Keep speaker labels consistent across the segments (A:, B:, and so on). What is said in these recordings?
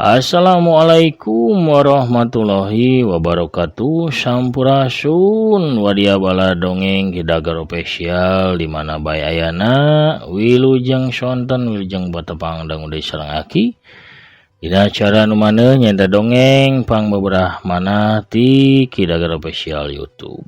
A: Assalamualaikum warahmatullahi wabarakatuh. Sampurasun wadia bala dongeng Kidagar Official di mana bae ayana wilujeng sonten wilujeng batepang dangu deui sareng aki. Dina acara nu maneuh nyaeta dongeng pangbeberah manah ti Kidagar Official YouTube.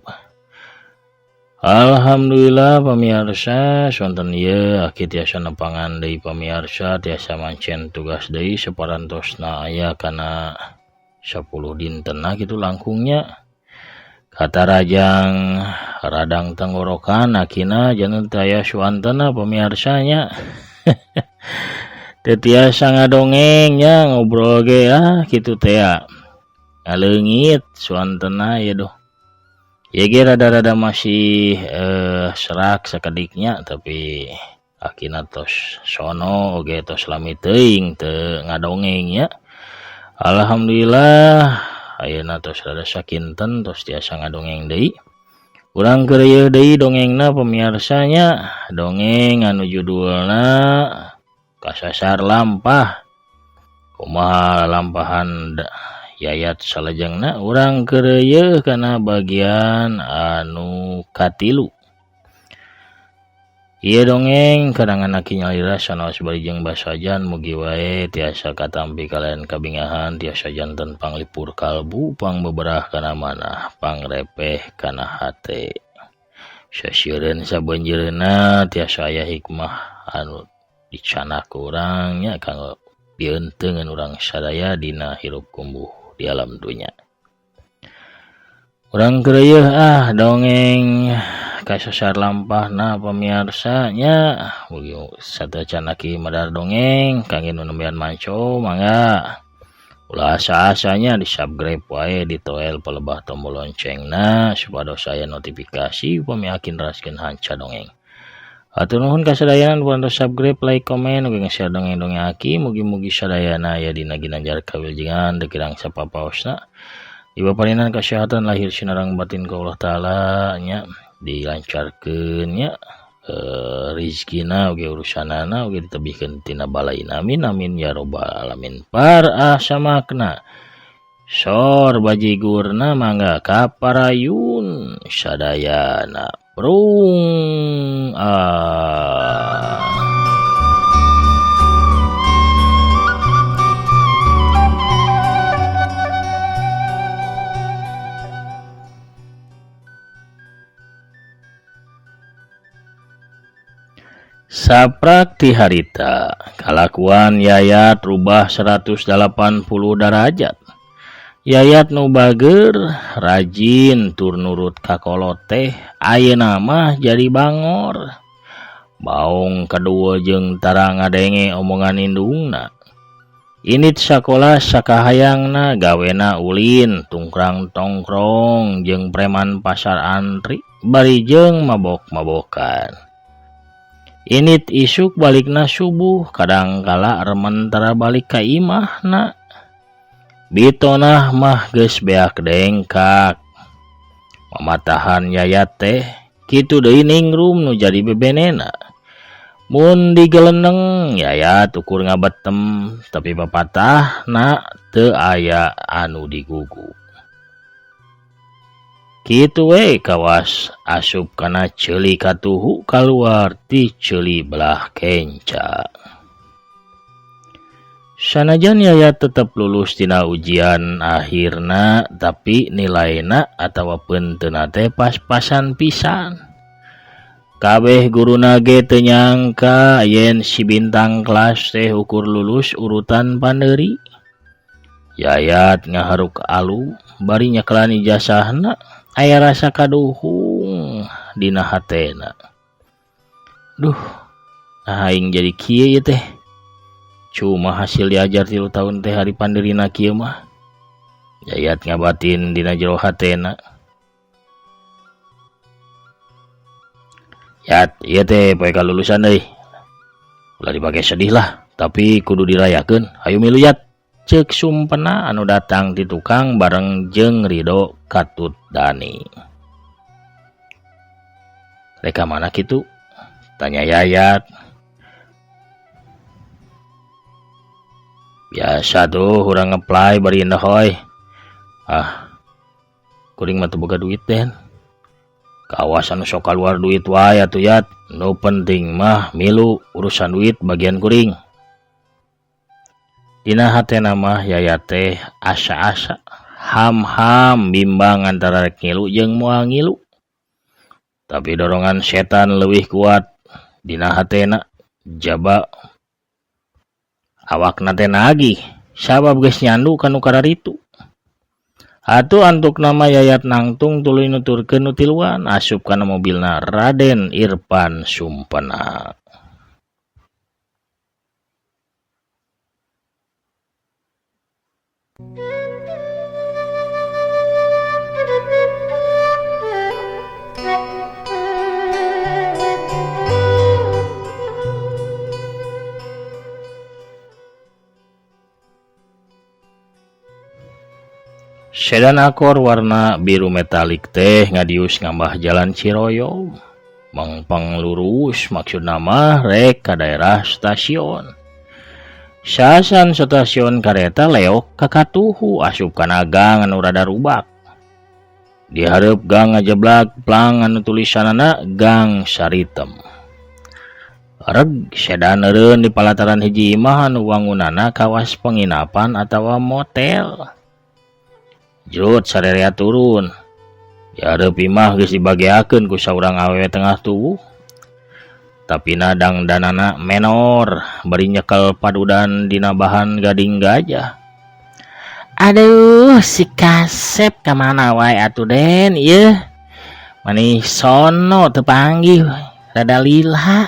A: Alhamdulillah pamiarsa sonten ieu aki tiasa nepangan deui pamiarsa tiasa mancen tugas deui saparantosna aya kana 10 dintenna kitu langkungnya. Katarajang radang tenggorokan akina janten teu aya suantena pamiarsa nya. Teu tiasa ngadongeng nya ngobrol ge ah kitu teh ya. Ngaleungit suantena ieu duh. Ieu ge rada-rada masih serak sakediknya tapi akina tos sono oge tos lami teuing teu ngadongeng nya. Alhamdulillah ayeuna tos rada sakinten tos tiasa ngadongeng deui. Urang keur ieu deui dongengna pamiarsa nya, dongeng anu judulna Kasasar Lampah. Kumaha lampahan Yayat salajengna urang keur ieu kana bagian anu katilu. Ieu dongeng karangan aki nyalira sanaos bari jeung basajan mugi wae tiasa katampi kalian kabingahan tiasa janten panglipur kalbu pangbeberah kana manah pangrepeh kana hate. Sasieureun sabeunjeureunna tiasa aya hikmah anu dicanak ku urang nya kanggo pieunteuneun urang sadaya dina hirup kumbuh di alam dunya. Urang keur ieu ah dongeng Kasasar Lampahna pamiarsa nya. Mugi sateuacan aki madar dongeng kangge nu nembean manco mangga ulah asa-asanya di subscribe wae ditoel palebah tombol loncengna supados aya notifikasi upami aki neraskeun hanca dongeng. Hatur nuhun kasadayana nu parantos subscribe, like, komen, ugi nge-share dongeng-dongeng aki. Mugi-mugi sadayana aya dina ginanjar kawilujengan teu kirang sapapaosna. Dibaparinan kesehatan lahir sinareng batin ku Allah Taala nya, dilancarkeun nya rizkina oge urusanana oge ditebihkeun tina balaina. Amin amin ya robbal alamin. Par asamakna sor bajigurna mangga kaparayun sadayana. Prung ah. Saprak ti harita kalakuan Yayat rubah 180 derajat. Yayat nu bager rajin tur nurut ka kolot teh ayeuna mah jadi bangor. Baong kadua jeung tara ngadenge omongan indungna. Init sakola sakahayangna gawena ulin tungkrang tongkrong jeung preman pasar antri bari jeung mabok-mabokan. Init isuk balikna subuh kadangkala remen tara balik ka imahna. Bitonah mah geus beak dengkak. Mamatahan Yayat teh kitu deui ningrum nu jadi bebenena. Mun digeleneng Yayat ukur ngabetem tapi papatahna teu aya anu digugu. Kitu we kawas asup kana ceuli katuhu kaluar ti ceuli belah kenca. Sanajan Yayat tetep lulus tina ujian akhirna tapi nilaina atawa peunteuna teh pas-pasan pisan. Kabeh guruna ge teu nyangka yen si bintang kelas teh ukur lulus urutan pandeuri. Yayat ngaharuk alum bari nyekelan ijazahna aya rasa kaduhung dina hatena. Duh, nah aing jadi kieu ieu teh. Cuma hasil diajar 3 tahun teh hari pandeurina kieu mah. Yayat ngabatin dina jero hatena. Yat, ieu teh poe kalulusan deui. Ulah dipake sedih lah, tapi kudu dirayakeun. Hayu milu Yat. Ceuk sumpena anu datang ti tukang bareng jeung Ridho katut Dani. Rek ka mana kitu? Tanya Yayat. Biasa tuh urang ngeplay bari indahoy. Ah, kuring mah teu boga duit Den. Kawasan sok kaluar duit wae atuh Yat. Nu penting mah milu urusan duit bagian kuring. Dina hatena mah Yayat teh asa-asa ham-ham bimbang antara rek ngilu jeung moal ngilu. Tapi dorongan setan leuwih kuat dina hatena jaba awakna teh nagih sabab geus nyandu ka nu kararitu. Atuh antukna mah Yayat nangtung tuluy nuturkeun nu tiluan asup kana mobilna Raden Irfan Sumpena. Sedan Accord warna biru metalik teh ngadius ngambah jalan Ciroyom. Mangpang lurus maksudna mah rek ka daerah stasiun. Sasan stasiun kareta leok ka katuhu asup kana gang anu rada rubak. Di hareup gang ngajeblak plang anu tulisanana Gang Saritem. Reg sedan eureun di palataran hiji imah anu wangunana kawas penginapan atawa motel. Jrut sarerea turun. Di hareup imah geus dibageakeun ku saurang awewe tengah tubuh. Tapina dangdanana menor bari nyekel padudan dina bahan gading gajah. Aduh, si kasep ka mana wae atuh Den ieu? Mani sono teu panggih rada lila.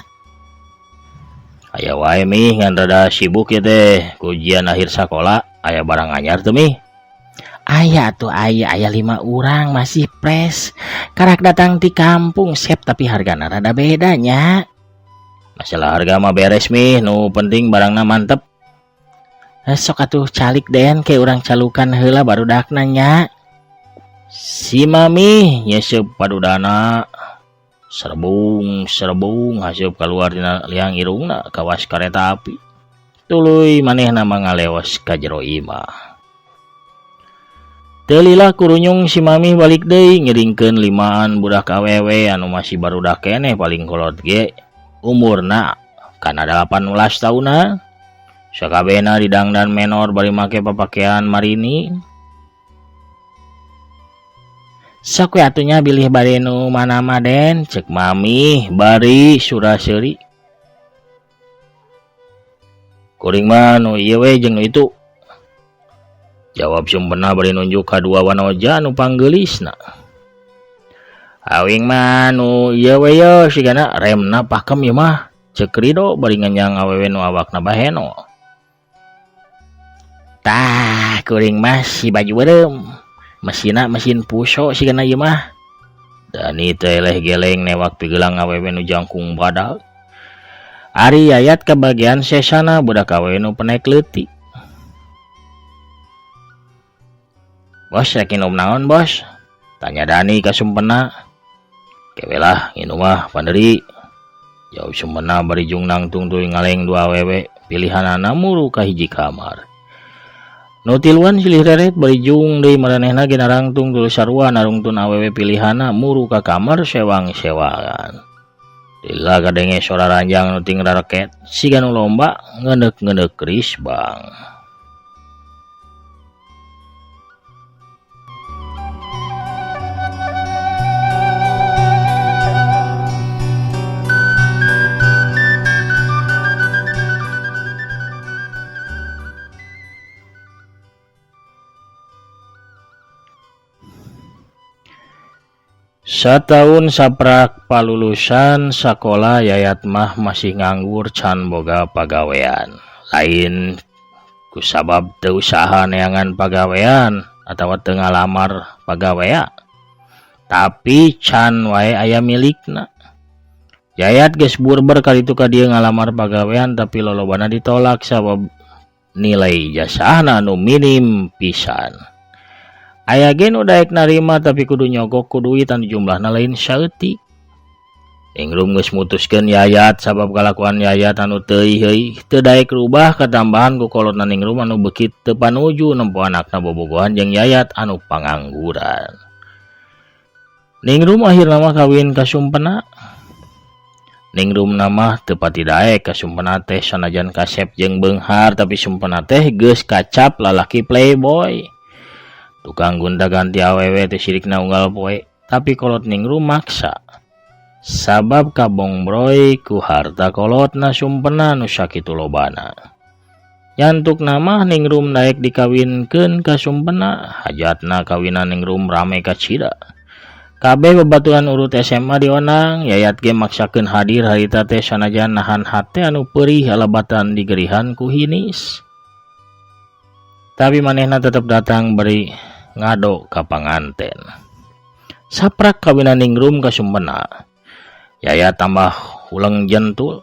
A: Aya wae mih ngan rada sibuk ieu teh ku ujian akhir sakola, aya barang anyar teu mih? Aya tuh aya, aya 5 urang masih fresh. Karak datang ti kampung sep tapi hargana rada beda nya. Masalah harga mah beres mih, nu penting barangna mantep. Sok atuh calik Den ke urang calukan heula barudakna nya. Si mami nyeseup padudana serebung-serebung haseup kaluar dina liang irungna kawas kareta api. Tuluy manehna mah ngaleos ka jero imah. Teu lila kurunyung si mami balik deui ngiringkeun limaan budak awewe anu masih barudak keneh paling kolot ge umurna kana 18 tahunan. Sakabehna didangdan menor bari make papakean marini. Sok we atuh nya bilih bade nu mana mah Den, ceuk mami bari sura-seuri. Kuring mah nu ieu we jeung nu itu. Jawab Sumpena bari nunjuk ka dua wanoja nu panggeulisna. Awing mah nu ieu we yeuh sigana remna pakem ieu mah, ceuk Rido bari ngenyang awewe nu awakna baheno. Tah, kuring mah si baju beureum. Mesinna mesin puso sigana ieu mah. Dani teh eleh geleng newak pigelang awewe nu jangkung badag. Ari Yayat kabagian sesana budak awewe nu penek leutik. Bos, rek nginum naon, Bos? Tanya Dani ka Sumpena. Kewe lah nginum mah panderi. Jawab Sumpena bari jung nangtung tuluy ngaleng dua awewe pilihanana muru ka hiji kamar. Nu tiluan silih reret bari jung deui maranehna ge narangtung tuluy sarua narungtun awewe pilihanna muru ka kamar sewang-sewangan. Lila kadenge sora ranjang nu ting rareket siga nu lomba ngeundeuk-ngeundeuk risbang. Sataun saprak palulusan sakola Yayat mah masih nganggur can boga pagawean. Lain kusabab teu usaha neangan pagawean atawa teu ngalamar pagawea. Tapi can wae aya milikna. Yayat geus burber kalitu ka dieu ngalamar pagawean tapi lolobana ditolak sabab nilai ijazahna nu minim pisan. Aya ge nu daek narima tapi kudu nyogok ku duit anu jumlahna lain saeutik. Ningrum geus mutuskeun Yayat sabab kalakuan Yayat anu teu heui teu daek rubah katambahan ku kolotna Ningrum anu beuki teu panuju nempo anakna bobogohan jeung Yayat anu pangangguran. Ningrum akhirna mah kawin ka Sumpena. Ningrum mah teu pati daek ka Sumpena teh sanajan kasep jeung beunghar tapi Sumpena teh geus kacap lalaki playboy. Tukang gonta-ganti awewe teh sirikna unggal poe tapi kolot Ningrum maksa. Sabab kabongbroy ku harta kolotna Sumpena nu sakitu lobana. Nyantukna mah Ningrum daek dikawinkeun ka Sumpena, hajatna kawinan Ningrum rame kacida. Kabeh babaturan urut SMA diondang, Yayat ge maksakeun hadir harita teh sanajan nahan hate anu peurih alabatan digerihan ku hinis. Tapi manehna tetep datang bari ngado ka panganten. Saprak kawinan Ningrum ka Sumpena. Yayat tambah huleng jentul.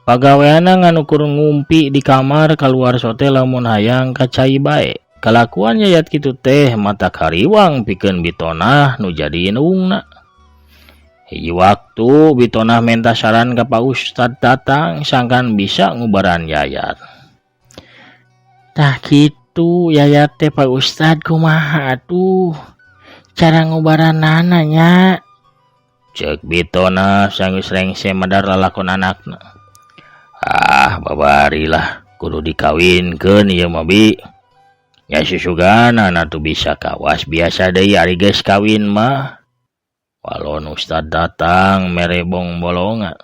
A: Pagaweanna ngan ukur ngumpi di kamar kaluar sote lamun hayang ka cai bae. Kalakuan Yayat kitu teh mata kariwang pikeun Bitonah nu jadi indungna. Hiji waktu Bitonah menta saran ka Pak Ustad Tatang sangkan bisa ngubaran Yayat. Tah kitu Yayat teh Pak Ustad kumaha atuh cara ngubaranana nya. Ceuk Bitonah sanggeus rengse madar lalakon anakna. Ah babarilah kudu dikawinkeun ieu mah bi. Nya susugana atuh bisa kawas biasa deui ari geus kawin mah. Walon Ustad Tatang mere bongbolongan.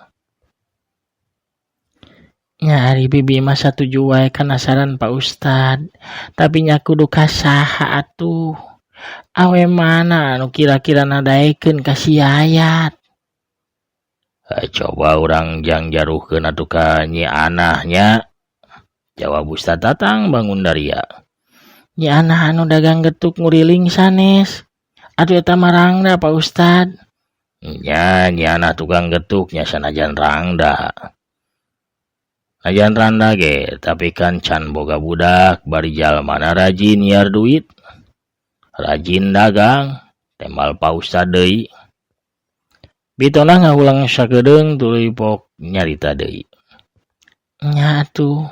A: Nya ari bibi mah satuju wae kana saran Pak Ustad, tapi nya kudu ka saha atuh. Awe mana anu kira-kira nadaekeun ka si Yayat. Coba urang jang jaruhkeun atuh ka Nyi Anah nya. Jawab Ustad Tatang bangun daria. Nyi Anah anu dagang getuk nguriling sanes. Atuh eta mah rangda Pak Ustad. Nya Nyi Anah tukang getuk nya sanajan rangda. Najan randa ge tapi kan can boga budak bari jalmana rajin nyiar duit. Rajin dagang tembal Pak Ustad deui. Bitonah ngahulang sakedeung tuluy pok nyarita deui. Nya atuh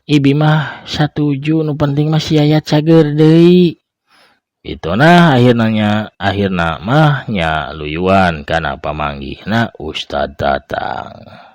A: ibi mah satuju nu penting mah si Yayat cager deui. Bitonah akhirna mah nya luyuan kana pamanggihna Ustad Tatang.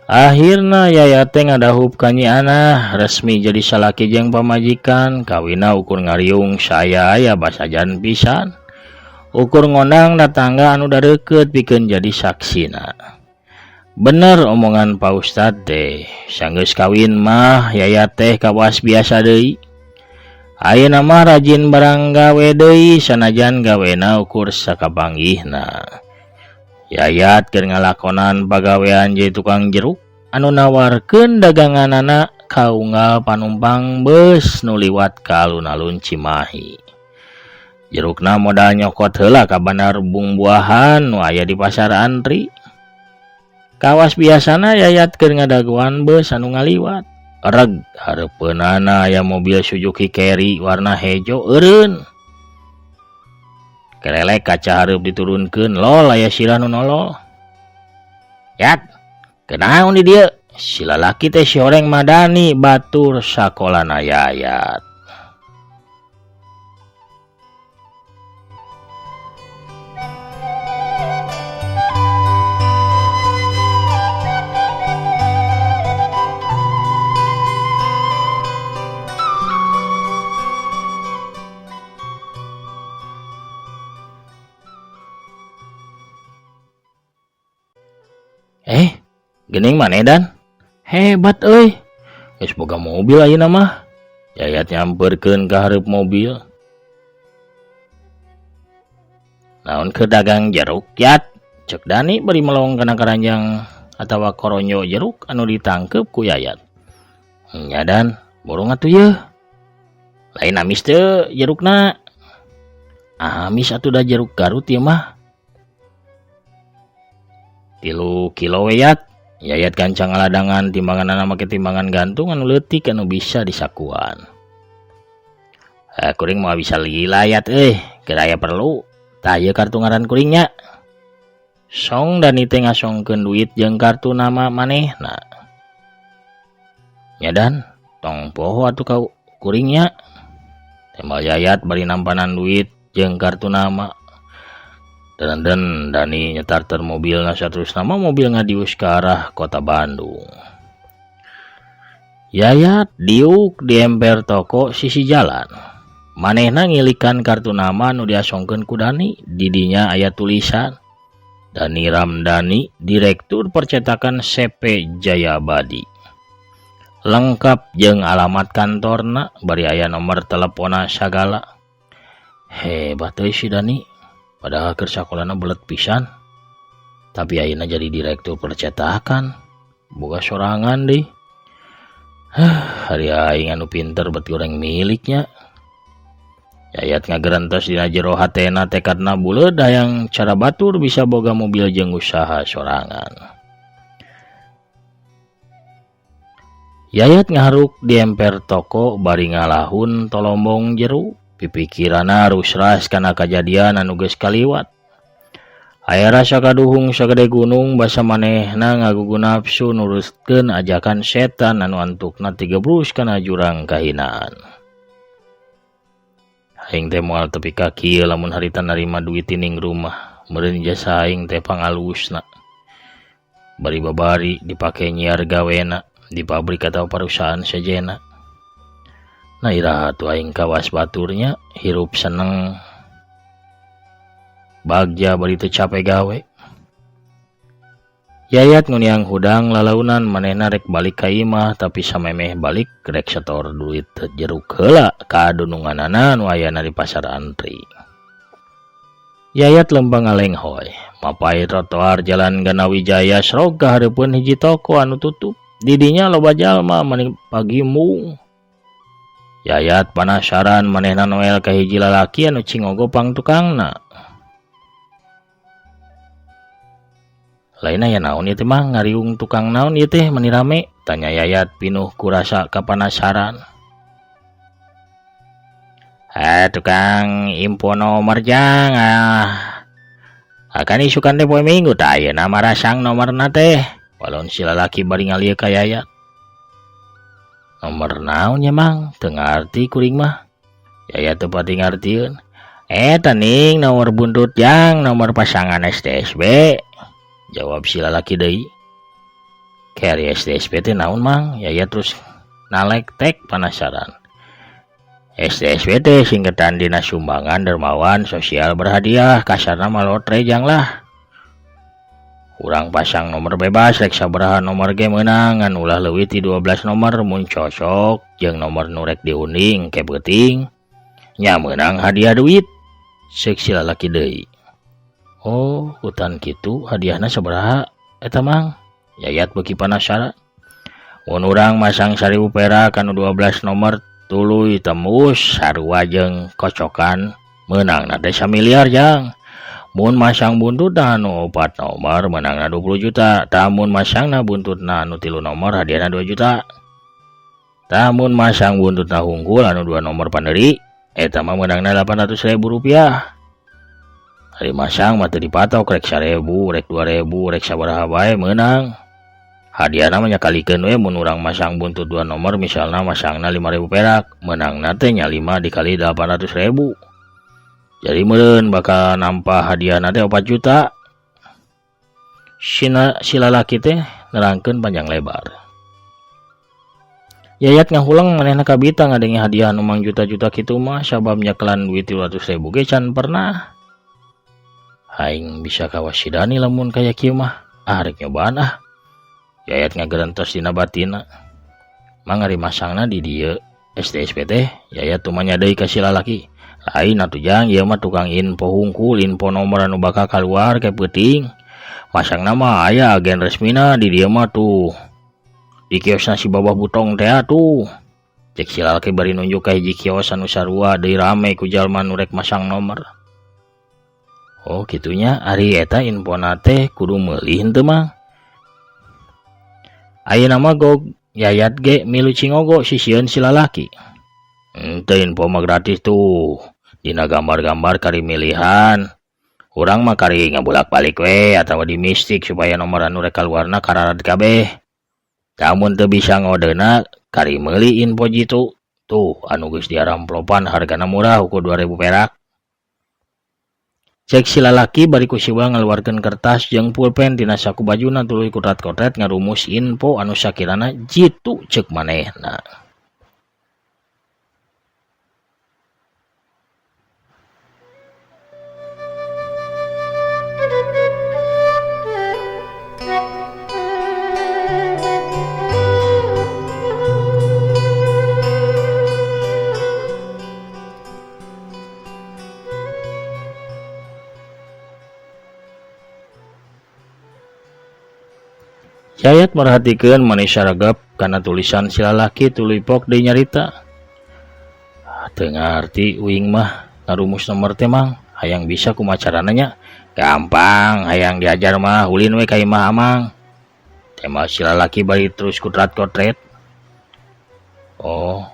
A: Akhirna Yayat teh ngadahup ka Nyi Anah resmi jadi salaki jeung pamajikan kawina ukur ngariung saya aya basajan pisan. Ukur ngondang datangga anu dareukeut pikeun jadi saksina. Bener omongan Pak Ustad teh, sanggeus kawin mah Yayat teh kawas biasa deui. Ayeuna mah rajin barang gawe deui sanajan gawena ukur sakapanggihna. Yayat keur ngalakonan pagawean jadi tukang jeruk anu nawarkeun daganganana ka unggal panumpang beus nu liwat ka alun-alun Cimahi. Jerukna modal nyokot heula ka bandar bungbuahan nu aya di pasar antri. Kawas biasana Yayat keur ngadagoan beus anu ngaliwat. Reg hareupeunana aya mobil Suzuki Carry warna hejo eureun. Kerelek kaca hareup diturunkeun lol aya sirah nu nolol. Yat, kunaon di dieu? Si lalaki teh si horeng madani batur sakolana Yayat. Gening maneh Dan? Hebat euy. Geus boga mobil ayeuna mah. Yayat nyamperkeun ka hareup mobil. Naon keur dagang jeruk Yat? Cek Dani bari melong kana karanjang atawa koronyo jeruk anu ditangkeup ku Yayat. Nya Dan, borong atuh yeuh. Lain amis teu jerukna. Amis atuh da jeruk Garut ieu mah. 3 kilo we Yat. Yayat gancang ngaladangan timbanganana make timbangan gantung anu leutik anu bisa disakuan. Kuring moal bisa lila Yat euy, keur aya perlu. Tah ieu kartu ngaran kuring nya. Song Dani teh ngasongkeun duit jeung kartu nama manehna. Nya Dan, tong poho atuh ka kuring nya. Tembal Yayat bari nampanan duit jeung kartu nama. Dan Dani nyetarter mobilna saterusna mah mobil ngadius ka arah kota Bandung. Yayat diuk di emper toko sisi jalan. Manehna ngilikan kartu nama nu diasongkeun ku Dani. Di dinya aya tulisan Dani Ramdhani, Direktur Percetakan CP Jaya Abadi. Lengkap jeung alamat kantorna bari aya nomor teleponna sagala. Hebat euy si Dani. Padahal keur sakolana belet pisan. Tapi ayeuna jadi direktur percetakan. Boga sorangan deui. Hah, hari aing anu pinter bet goreng miliknya. Yayat ngagerentos dina jero hatena tekadna buleud hayang cara batur bisa boga mobil jeung usaha sorangan. Yayat ngaharuk di emper toko bari ngalahun tolombong jeruk. Pipikiranna rusras kana kajadian anu geus kaliwat. Aya rasa kaduhung sagede gunung basa manehna ngagugu nafsu nurutkeun ajakan setan anu antukna tigebrus kana jurang kahinaan. Aing teh moal tepi ka kieu lamun harita narima duit tining rumah, meureun jasa aing teh pangalusna. Bari babari dipake nyiar gawena di pabrik atau perusahaan sejenna. Nah iraha tuh aing kawas baturnya hirup seneng bagja bari teu capek gawe. Yayat nguniang hudang lalaunan manehna rek balik ka imah tapi samemeh balik rek setor duit jeruk heula ka dununganana nu ayana di pasar antri. Yayat lempang ngalenghoy mapai trotoar jalan Ganawijaya srog ka hareupeun hiji toko anu tutup. Di dinya loba jalma mani pagi mung. Yayat panasaran manehna noel ka hiji lalaki anu cingogo pangtukangna. Lain aya naon ieu teh mah ngariung tukang naon ieu teh mani rame? Tanya Yayat pinuh ku rasa kapanasaran. Tukang info nomor jang ah. Akan isukan teh poe Minggu tah ayeuna mah rasang nomorna teh. Walon si lalaki bari ngalieu ka Yayat. Nomor naon nya mang? Teu ngarti kuring mah. Yayat teu pati ngartieun. Eta ning nomor buntut jang, nomor pasangan SDSB. Jawab si lalaki deui. Kari SDSB teh naon mang? Yayat terus nalek tek panasaran. SDSB teh singkatan Dinas Sumbangan Dermawan Sosial Berhadiah, kasarna mah lotre jang lah. Urang pasang nomor bebas rek sabaraha nomor ge meunang ngan ulah leuwih ti 12 nomor mun cocok jeung nomor nu rek diundi engke beuting nya meunang hadiah duit. Seuk si lalaki deui. Oh, hutan kitu hadiahna sabaraha eta mang? Yayat beuki panasaran. Mun urang masang 1000 perak kanu 12 nomor tuluy tembus sarua jeung kocokan meunangna teh samiliar jang. Mun masang buntutna anu 4 nomor meunangna 20 juta. Tah mun masangna buntutna anu 3 nomor hadiahna 2 juta. Tah mun masang buntutna hungkul anu 2 nomor pandeuri eta mah meunangna 800.000 rupiah. Ari masang mah teu dipatok rek 1000, rek 2000, rek sabaraha bae meunang. Hadiahna mah nyakalikeun we mun urang masang buntut 2 nomor misalna masangna 5000 perak, meunangna teh nya 5 dikali 800.000. Jadi meureun bakal nampa hadiahna teh 4 juta. Si lalaki teh nerangkeun panjang lebar. Yayat ngahuleng manehna kabita ngadenge hadiah nu mang juta-juta kitu mah sabab nyekelan duit 300.000 ge can pernah. Aing bisa kawas si Dani lamun kaya kieu mah. Ah rek nyobaan ah. Yayat ngagerentos dina batina. Mang ari masangna di dieu SDSP teh Yayat tumanya deui ka si lalaki. Lain atuh jang ieu mah tukang info hungkul, info nomor anu bakal kaluar ke peuting. Masangna mah aya agen resmina di dieu mah tuh. Di kiosna si Babah Butong teh atuh. Cek si lalaki bari nunjuk ka hiji kios anu sarua deui rame ku jalma nu rek masang nomor. Oh kitunya ari eta infona teh kudu meuli henteu Mang. Ayeuna mah gog Yayat ge milu cingogo sisieun si lalaki. Henteu info mah gratis tuh. Dina gambar-gambar kari milihan. Urang mah kari ngabulak-balik we atawa di mistik supaya nomor anu rek kaluarna kararad kabeh. Lamun teu bisa ngodeuna kari meuli info jitu. Tuh anu geus diaramplopan hargana murah ukur 2000 perak. Cek si lalaki bari ku siwa ngaluarkeun kertas jeung pulpen tina saku bajuna tuluy kutrat-kotret ngarumus info anu sakirana jitu ceuk manehna. Yayat merhatikeun manisya regep kana tulisan si lalaki tuluy pok deui nyarita. Teu ngarti uing mah ngarumus nomor teh Mang, hayang bisa kumaha carana nya. Gampang, hayang diajar mah ulin we ka imah Amang. Tema si lalaki bari terus kutrat-kotret. Oh.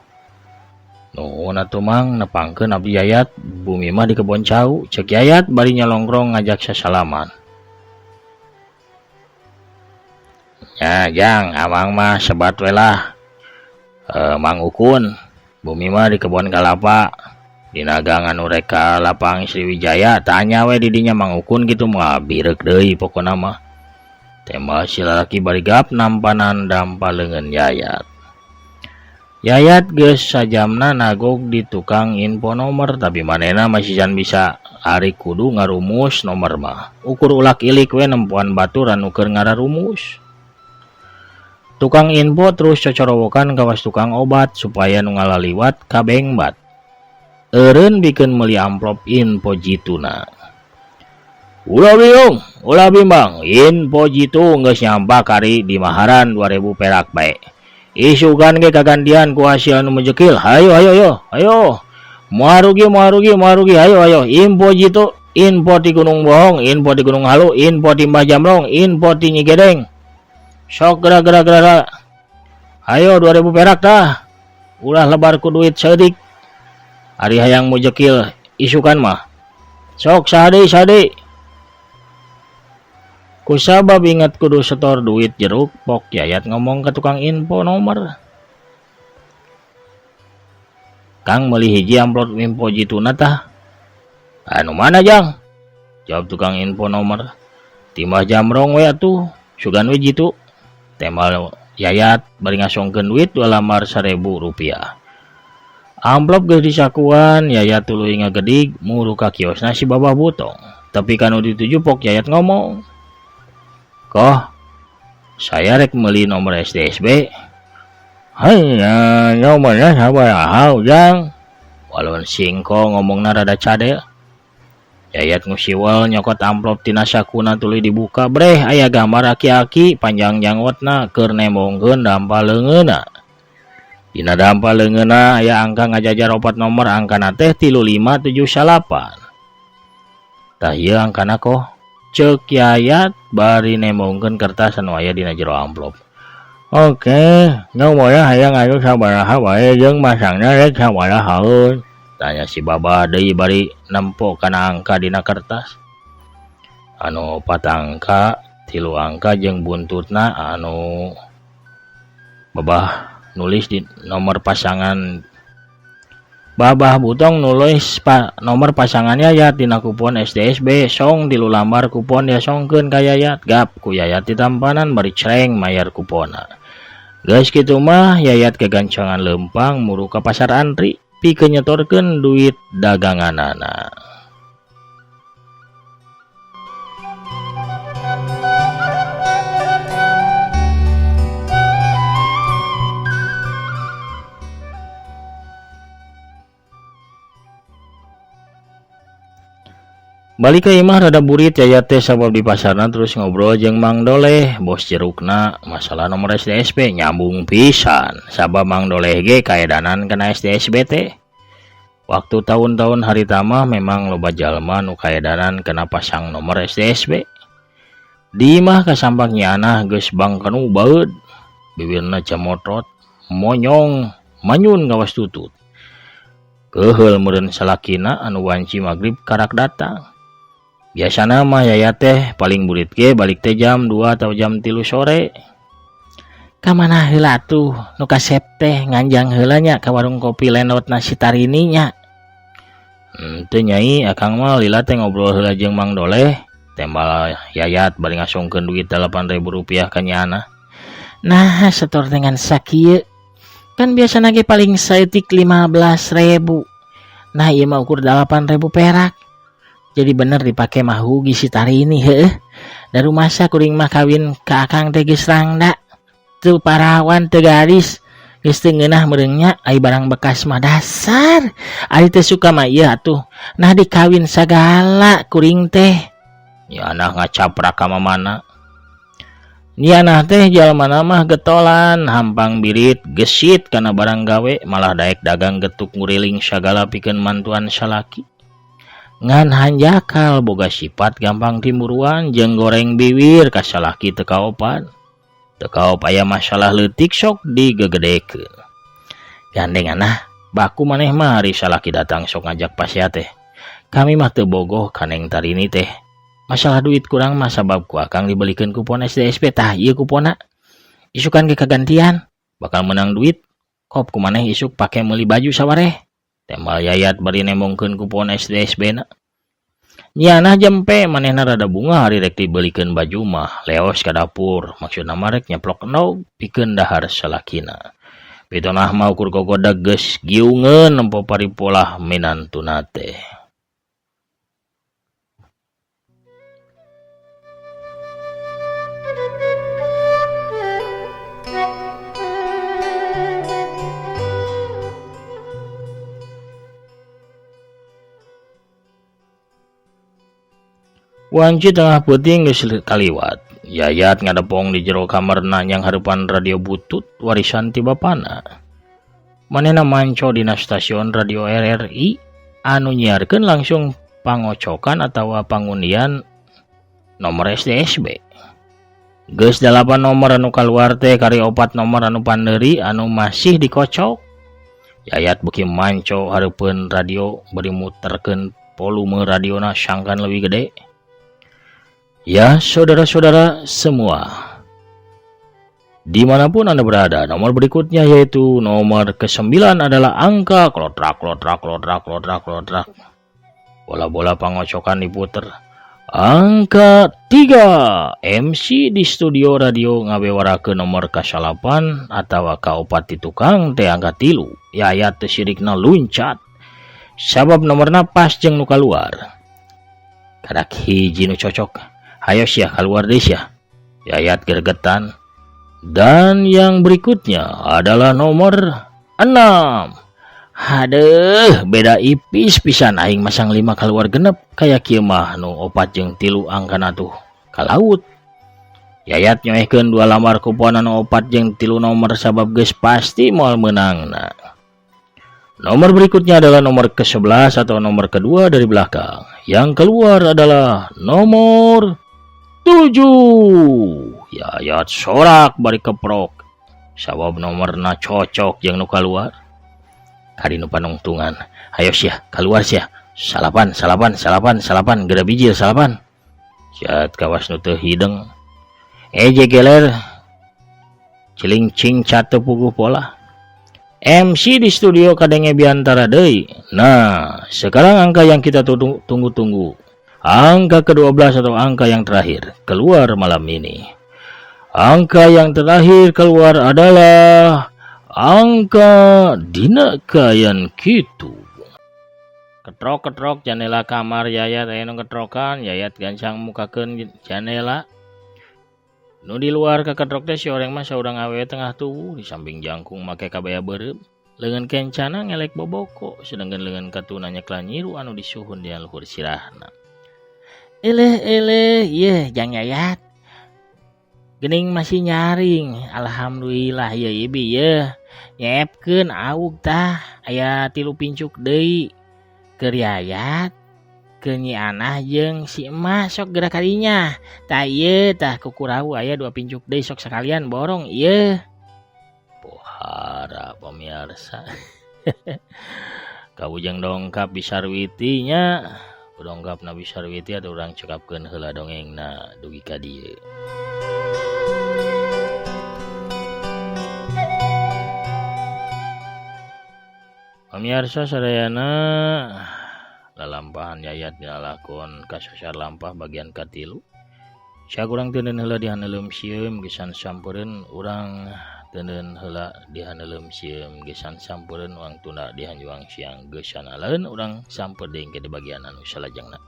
A: Nuhun atuh Mang, nepangkeun abdi Yayat, bumi mah di kebon cau. Ceuk Yayat bari nyalongrong ngajak sasalaman. Ya, Jang, Amang mah sebat we lah. Mang Ukun, bumi mah di kebon kalapa. Dina gang anu rek ka lapang Sriwijaya, tanya we di dinya Mang Ukun kitu mah bireuk deui pokona mah. Tema si lalaki bari gap nampanan dampa leungeun Yayat. Yayat geus sajamna nagog di tukang info nomor tapi manehna masih can bisa ari kudu ngarumus nomor mah. Ukur ulak ilik we nempoan batur anu keur ngararumus. Tukang info terus cocorowokan kawas tukang obat supaya nu ngalaliwat kabengbat. Eureun bikeun meuli amplop info jituna. Ulah bingung, ulah bimbang, info jitu geus nyampa kari di maharan 2000 perak bae. Isukan ge kagantian ku hasil anu mejekil. Hayo hayo ayo, ayo. Moal rugi, moal rugi, moal rugi. Hayo ayo, info jitu, info ti Gunung Bohong, info ti Gunung Halu, info ti Mbah Jamrong, info ti Nyi Gedeng. Sok gerak gerak gerak. Ayo 2000 perak tah. Ulah lebar ku duit saeutik. Ari hayang mujekil isukan mah. Sok saha deui saha deui. Kusabab inget kudu setor duit jeruk, pok Yayat ngomong ke tukang info nomor. Kang meuli hiji amplop info jituna tah. Anu mana Jang? Jawab tukang info nomor. Timah Jamrong we atuh, sugan we jitu. Temal Yayat bari ngasongkeun duit 2 lambar 1000 rupiah. Amplop geus disakuan, Yayat tuluy ngagedig muru ka kiosna si Babah Butong. Tapi kanu dituju pok Yayat ngomong. Koh, saya rek meuli nomor SDSB. Hai, nomornya sabaraha Ujang? Walon singko ngomongna rada cadel. Yayat ngusiwal nyokot amplop tina sakuna tuluy dibuka breh aya gambar aki-aki panjang janggotna keur nembongkeun dampa leungeunna. Dina dampa leungeunna aya angka ngajajar 4 nomor angkana teh 3578. Tah ieu angkana koh ceuk Yayat bari nembongkeun kertas anu aya dina jero amplop. Oke, nomorna hayang anu sabaraha wae jeung masangna rek sabarahaeun. Tanya si Babah deui bari nempo kana angka dina kertas. Anu 4 angka, 3 angka jeung buntutna anu Babah nulis di nomor pasangan. Babah Butong nulis nomor pasangan Yayat dina kupon SDSB song 3 lambar kupon diasongkeun ka Yayat. Gap ku Yayat ditampanan bari cereng mayar kuponna. Geus kitu mah Yayat kegancangan leumpang muru ka pasar antri pikeun nyetorkeun duit daganganana. Balik ke imah rada burit Yayat teh sabab di pasarna terus ngobrol jeung Mang Doleh, bos jerukna masalah nomor SDSB nyambung pisan. Sabab Mang Doleh ge kaedanan kana SDSB teh. Waktu tahun-tahun harita mah memang loba jalma nu kaedanan kena pasang nomor SDSB. Di imah kasampak Nyi Anah geus bangkenu baeud, bibirna camotot, monyong, manyun kawas tutut. Keuheul meureun salakina anu wanci magrib karak datang. Biasana mah Yayat teh paling burit ge balik teh jam 2 atau jam 3 sore. Ka mana heula atuh nu kasep teh nganjang heula nya ka warung kopi Lendot nasi Tarini nya. Henteu nyai, akang mah lila teh ngobrol heula jeung Mang Doleh. Tembal Yayat bari ngasongkeun duit 8.000 rupiah ka Nyi Anah. Nah, setor dengan sakieu. Kan biasana ge paling saeutik 15.000. Nah, ieu mah ukur 8.000 perak. Jadi bener dipake mah rugi si Tarini heueuh. Da rumasa kuring mah kawin ka akang teh geus rangda. Teu parawan teu gadis. Geus teu ngeunah meureun nya ai barang bekas mah dasar. Ari teu suka mah ieu atuh. Nah dikawin sagala kuring teh. Nyi Anah ngacaprak ka mamana. Nyi Anah teh jalmana mah getolan, hampang birit, gesit kana barang gawe, malah daek dagang getuk nguriling sagala pikeun mantuan salaki. Ngan hanjakal boga sifat gampang timburuan jeung goreng biwir ka salaki teu kaopan. Teu kaop aya masalah leutik sok digegedekeun. Gandeng Anah, baku maneh mah ari salaki datang sok ngajak pasea teh. Kami mah teu bogoh ka Neng Tarini teh. Masalah duit kurang mah sabab ku akang dibelikeun kupon SDSB tah ieu kuponna. Isukan ge kagantian, bakal menang duit. Kop ku maneh isuk pake meuli baju sawareh. Tembal Yayat bari nembongkeun kupon SDSB na. Nyi Anah jempe manehna rada bunga hari rek dibelikeun baju mah leos ka dapur maksudna mah rek nyeplok endog pikeun dahar salakina. Pitonah mah ukur gogodag geus giungeun nempo paripolah minantuna teh. Wanci tengah peuting geus kaliwat. Yayat ngadepong di jero kamarna yang hareupan radio butut warisan ti bapana. Manehna manco dina stasiun radio RRI anu nyiarkeun langsung pangocokan atawa pangundian nomor SDSB. Geus 8 nomor anu kaluar teh kari 4 nomor anu pandeuri anu masih dikocok. Yayat beuki manco hareupeun radio bari muterkeun volume radiona sangkan leuwih gede. Ya, saudara-saudara semua, dimanapun Anda berada, nomor berikutnya yaitu nomor ke-9 adalah angka klotrak, klotrak, klotrak, klotrak, klotrak. Bola-bola pangocokan diputer. Angka 3, MC di studio radio ngabewarakeun nomor ka-9 atawa ka-4 di tukang teh angka 3. Yayat teh sirikna luncat. Sabab nomorna pas jeung nu kaluar. Kadak hiji nu cocok. Hayo sia keluar deh sia. Yayat gergetan. Dan yang berikutnya adalah nomor 6. Hadeuh, beda ipis pisan aing masang 5 keluar genep kaya kieu mah nu 4 jeung 3 angkana tuh ka laut. Yayat nyoehkeun 2 lambar kupon anu 4 jeung 3 nomor sabab geus pasti moal meunangna. Nomor berikutnya adalah nomor ke-11 atau nomor kedua dari belakang. Yang keluar adalah nomor 7. Yayat sorak bari keprok. Sabab nomorna cocok jeung nu kaluar. Kadi nu panungtungan. Hayo sia, kaluar sia. Salapan, salapan, salapan, salapan, gera bijil salapan. Siat kawas nu teu hideng. Eje geler. Ciling cing cat teu puguh pola. MC di studio kadenge biantara deui. Nah, sekarang angka yang kita tunggu-tunggu. Angka ke-12 atau angka yang terakhir keluar malam ini. Angka yang terakhir keluar adalah angka dina kayan kitu. Ketrok-ketrok jandela kamar Yayat aya nu ketrokan, Yayat gancang mukakeun jandela. Nu di luar kaketrok teh si oreng mah saurang awewe tengah tubuh di samping jangkung make kabaya beureum. Leungeun kencana ngelek boboko, sedangkan leungeun katuna nyeklan nyiru anu disuhun di luhur sirahna. Eleh eleh, yeuh Jang Yayat. Geuning masih nyaring, alhamdulillah yeuh ibi yeuh. Nyeepkeun aug tah, aya 3 pincuk deui. Keur Yayat, keur Nyi Anah jeung si emak sok geura ka dinya. Tah ieu tah kukurawu aya 2 pincuk deui sok sakalian borong ieu. Pohara pamirsa. Kabujeng dongkap Bi Sarwiti nya. Dongkap Nabi Sarwiti atuh urang cekapkeun heula dongengna dugi ka dieu. Pamirsa sadayana, lalampahan Yayat dina lakon Kasasar Lampah bagian katilu. Sakurang teuneun heula dihaneuleum sieum gesan sampereun urang teuneun heula dihaneuleum sieum gesan sampereun urang tunda dihanjuang siang gesan aleun urang samper deui ke di bagian anu salajengna.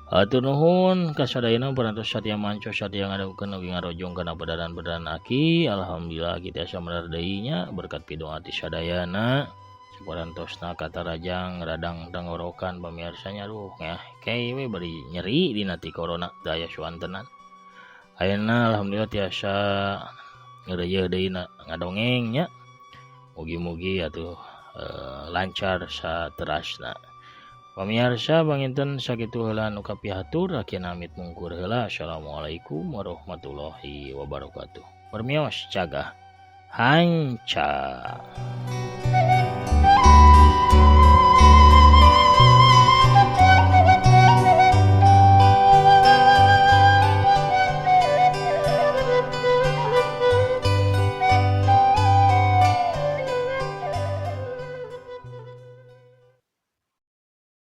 A: Hatur nuhun ka sadayana parantos satia manco satia ngadangukeun ugi ngarojong kana pedaran-pedaran aki. Alhamdulillah kita tiasa medar deui nya berkat pidoa ti sadayana. Saparantosna katarajang radang tenggorokan pamiarsanya aduh ngeh kei we bari nyeri dina ti corona daya suantenan. Ayeuna alhamdulillah tiasa ngeureuyeun deui na ngadongeng nya. Mugi-mugi atuh lancar saterasna. Pamiarsa panginten sakitu heula nu kapihatur akhirna amit mungkur heula. Assalamualaikum warahmatullahi wabarakatuh. Permios cagah hanca.